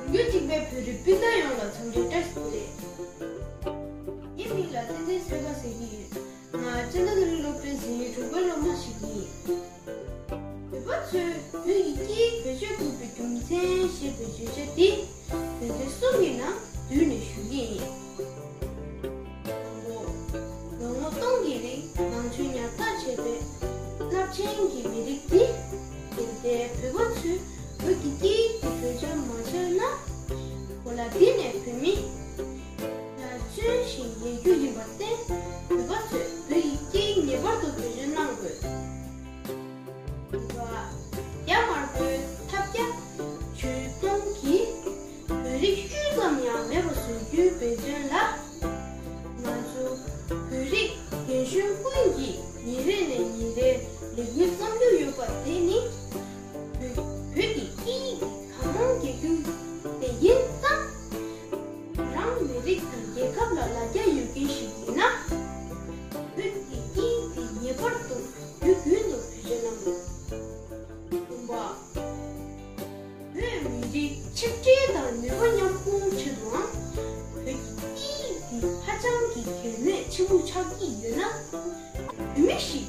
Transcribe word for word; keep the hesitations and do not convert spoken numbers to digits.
རྒྱུད་གཅིག་པའི་བོད་རིགས་སྤུན་ཟླ་ཡོངས་ལ་འཚམས་འདྲི་བཀྲ་ཤིས་བདེ་ལེགས། ངའི་མིང་ལ་བསྟན་འཛིན་ཚེ་དཔལ་ཟེར་གྱི་ཡོད། ང་ལྕགས་རི་སློབ་གྲྭའི་འཛིན་ཡིག་དྲུག་པའི་སློབ་མ་ཞིག་ཡིན། བོད་པ་ཚོས་བོད་ཀྱི་སྐད་ཡིག་བེད་སྤྱོད་དགོས་པའི་རྒྱུ་མཚན་ཞེས་པའི་བརྗོད་བྱ་འདི་དོན་ཚན་གསུམ་གྱི་ནང་བསྡུས་ནས་ཞུ་གི་ཡིན། དང་པོ། ལོ་ངོ་སྟོང་གི་རིང་ནང་ཆོས་ཉར་ཚགས་བྱས་པའི་རླབས་ཆེན་གྱི་མི་རིགས་འདི། དེ་ལྟའི་བོད་པ་ཚོས་བོད་ཀྱི་སྐད་ཡིག་དེ་བེད་སྤྱོད་མ་བྱས་ན། གོ་ལ་འདི་ནས་བོད་མི་ལ་བཙོན་ཞིང་ཉར་རྒྱུ་ཡིན་པར་བརྟེན། བོད་པ་ཚོས་བོད་ཀྱི་སྐད་ཡིག་ངེས་པར་དུ་བེད་སྤྱོད་གནང་དགོས། དྲུག་པ། རྒྱ་དམར་པོའི་ཐབས་བརྒྱ་ཇུས་སྟོང་གིས་བོད་རིགས་ཤུལ་ཙམ་ཡང་མེད་པ་བཟོ་རྒྱུའི་འབད་བརྩོན་ལ། ང་ཚོ་བོད་རིགས་རྒན་གཞོན་ཀུན་གྱིས་ཉིན་རེ་ནས་ཉིན་རེར་ལས་འགུལ་བརྩམས་ཀྱི་ཡོད་པ་དེ་ནི། བོད་བོད་ཀྱི་སྐད་ཡིག་གང་མང་རྒྱག་རྒྱུ་དེ་ཡིན་ཙང་། རང་མི་རིགས་དང་རྒྱལ་ཁབ་ལ་ལ་རྒྱ་ཡོད་མཁན་ཞིག་ཡིན་ན། བོད་ཀྱི་སྐད་ཡིག་དེ་ངེས་པར་དུ་དུས་རྒྱུན་དུ་བེད་སྤྱོད་གནང་དགོས། གསུམ་པ། བོད་མི་རིགས་ཆིག་སྒྲིལ་དང་ནུས་པ་མཉམ་སྤུངས་ཆེད་དུའང་། བོད་ཀྱི་སྐད་ཡིག་འདི་ཧ་ཅང་གི་གལ་གནད་ཆེན་པོ་ཆགས་ཀྱི་ཡོད་ན། བོད་མི་ཞིག་